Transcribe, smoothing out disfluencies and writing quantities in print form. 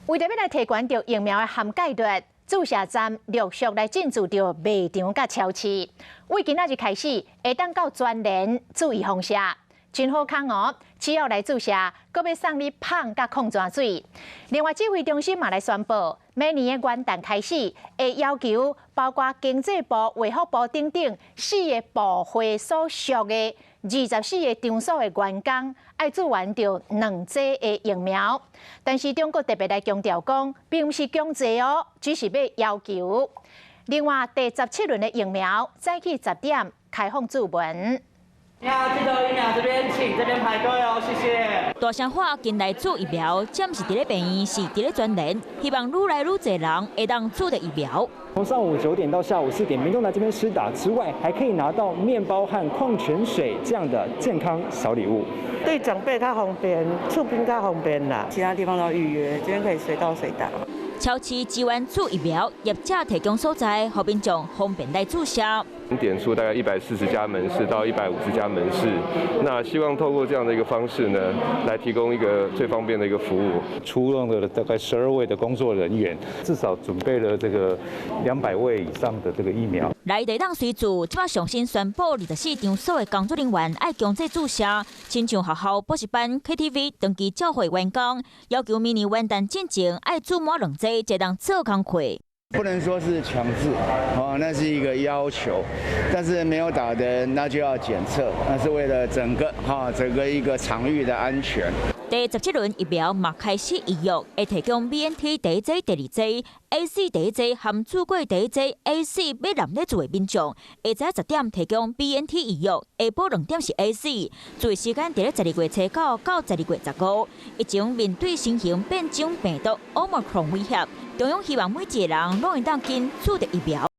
為著欲來提懸著疫苗的涵蓋率，注射站陸續來進駐著賣場佮超市。為今仔日開始，會當到全聯注預防射，真好康哦！只要來注射，閣欲送你麭佮礦泉水。另外，指揮中心嘛來宣布，明年的元旦開始，會要求包括經濟部、衛福部等等四个部會所屬的24個場所的員工，愛注完著兩劑的疫苗。但是中國特別來強調講，並毋是強制哦，只是欲要求。另外，第17輪的疫苗早起10點開放注文。你好，記得疫苗這邊請，這邊排隊哦，謝謝。大聲喊緊來注疫苗，這毋是佇咧病院，是佇咧全聯，希望愈來愈濟人會當注著疫苗。從上午9點到下午4點，民眾來這邊施打之外，還可以拿到麵包和礦泉水這樣的健康小禮物。對長輩較方便，厝邊較方便啦，其他地方都要預約，這邊可以隨到隨打。超市支援注疫苗，業者提供所在，予民眾方便來注射。點數大概140家門市到150家門市，那希望透過這樣的一個方式呢，來提供一個最方便的一個服務。出動了大概12位的工作人員，至少準備了這個200位以上的這個疫苗。來會當隨注，這擺上新宣布，24場所的工作人員愛強制注射，親像學校、補習班、KTV、長期照護員工，要求明年元旦進前愛注滿兩劑，才當做工課。不能說是強制，哦，那是一個要求，但是沒有打的人，那就要檢測，那是為了整個哈整個一個場域的安全。第17輪疫苗嘛開始預約，會提供 BNT 第一劑、第二劑、AZ 第一劑含注過第一劑 AZ 欲南咧注的民眾，下早10點提供 BNT 預約，下晡2點是 AZ，注的時間佇咧12月初9到12月15。疫情面對新型變種病毒 Omicron 威脅，中央希望每一个人攏會當緊注著疫苗。